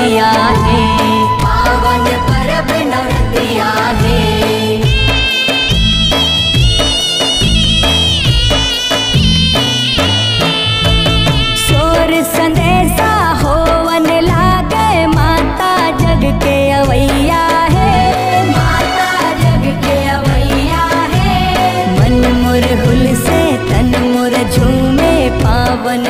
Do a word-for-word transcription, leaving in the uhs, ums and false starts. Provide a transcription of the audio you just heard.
हे, पावन परब नवरतिया हे। सोर संदेशा होवन लागे, माता जग के अवैया हे, माता जग के अवैया हे। मन मोर हुलसे, तन मोर झूमे, पावन